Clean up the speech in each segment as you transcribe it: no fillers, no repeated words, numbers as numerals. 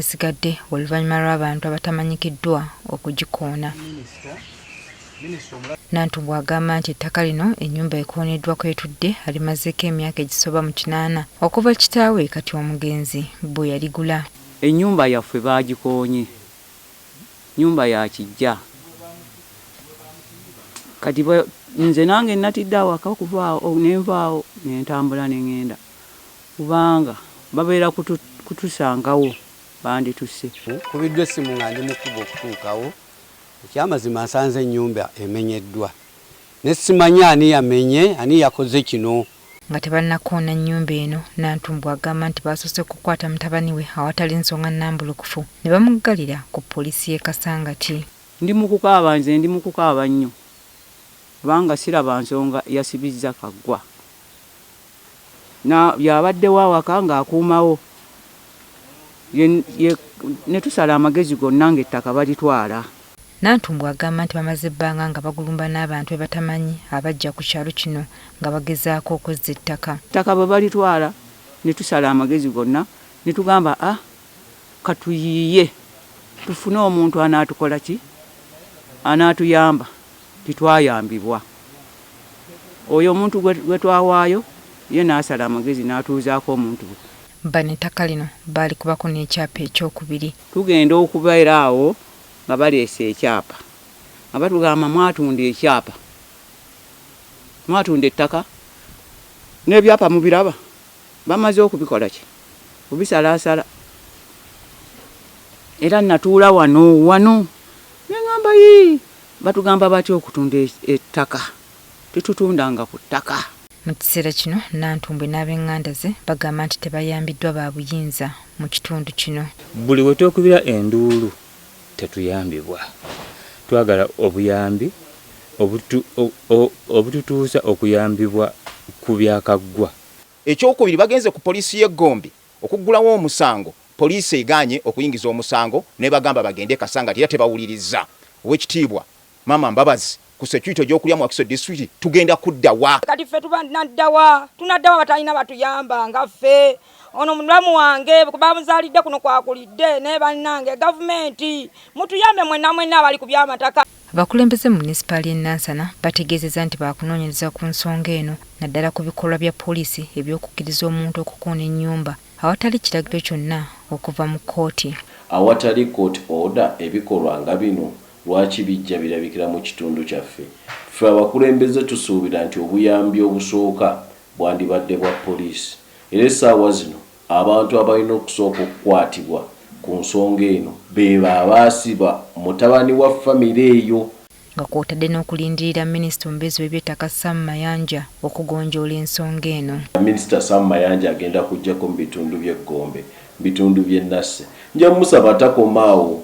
Esigadde oluvannyuma lw'abantu abatamanyikiddwa okugikoona. Nantumbwe agamba nti ettaka lino ennyumba ekooneddwa kw'etudde alimazeeko emyaka egisoba mu kinaana okuva kitaawe kati omugenzi bwe yaligula. Ennyumba yaffe baagikoonye, nnyumba ya kiggya kati nze nange natidde awaka okuvaawo ne nvaawo ne ntambula ne ng'enda. Kubanga babeera kutusangawo banditusse. Nkubiddwa essimu nga ndi mu kkubo okutuukawo, ekyamazima nsanze ennyumba emenyeddwa ne simanya ani yamenye, ani yakoze kino. Nga tebannakoona nnyumba eno, Nantumbwe agamba nti baasoose kukwata mutabani we awatali nsonga nnambulukufu ne bamuggalira ku poliisi y'e Kasangati. Ndi mu kukaaba nze ndi mu kukaaba nnyo kubanga siraba nsonga yasibizza Kaggwa. Na y'abaddewo awaka ng'akuumawo ye, ye, ne tusala amagezi gonna ng'ettaka balitwala. Nantumbwe agamba nti bamaze ebbanga nga bagulumba n'abantu be batamanyi abajja ku kyalo kino nga bagezaako okwezza ettaka. Ettaka bwe balitwala ne tusala amagezi gonna ne tugamba a katuyiiye tufune omuntu anaatukola ki, anaatuyamba. Titwayambibwa. Oyo omuntu gwe twawaayo ye n'asala amagezi n'atuuzaako omuntu we. Bano ettaka lino baalikubako n'ekyapa ekyokubiri. Tugenda okubeera awo nga baleese ekyapa nga batugamba mwatunda ekyapa, mwatunda ettaka n'ebyapa mubiraba? Bamaze okubikola ki? Kubisalaasala. Era natuula wano wano ne ngamba yii batugamba batya okutunda ettaka? Tetutundanga ku ttaka. Mu kiseera kino Nantumbwe n'abenganda ze bagamba nti tebayambiddwa ba buyinza mu kitundu kino. Buli we twekubira enduulu tetuyambibwa. Twagala obuyambi obututuusa okuyambibwa ku bya Kaggwa. Ekyokubiri bagenze ku poliisi y'e Gombe okuggulawo omusango, poliisi egaanye okuyingiza omusango n'ebagamba bagende e Kasangati era tebawulirizza. Owekitiibwa Maama Mbabazi ku security ogy'okulya mu Wakiso disitulikiti tugenda kudda wa? Kati ffe tunaddawa? Tunaddawa abatalina batuyamba nga ffe? Ono mulamu wange bamuzaalidde kuno kwakulidde naye bannange gavumenti mutuyambe mwenna mwenna abali ku by'amataka. Abakulembeze mu munisipaali y'e Nansana bategeezezza nti baakunoonyereza ku nsonga eno naddala ku bikolwa bya poliisi eby'okukkiriza omuntu okukoona ennyumba awatali kiragiro kyonna okuva mu kkooti. Awatali court order ebikolwa nga bino lwaki bijja birabikira mu kitundu kyaffe? Ffe abakulembeze tusuubira nti obuyambi obusooka bwandibadde bwa poliisi era essaawa zino Abantu abalina okusooka okukwatibwa ku nsonga eno beebo abaasiba mutabani wa famire eyo. Nga kw'otadde n'okulindirira minisita omubeezi ow'ebyettaka Sam Mayanja okugonjoola ensonga eno. Minisita Sam Mayanja agenda kujjako mu bitundu by'e Gombe, mu bitundu by'e Nasse. Nja musaba takoma awo,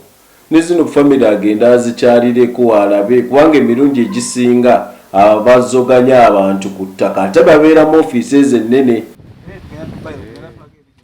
ne zino famire agende azikyalireko alabe kubanga emirundi egisinga abazoganya abantu ku ttaka ate babeera mu ofiisi ezo ennene.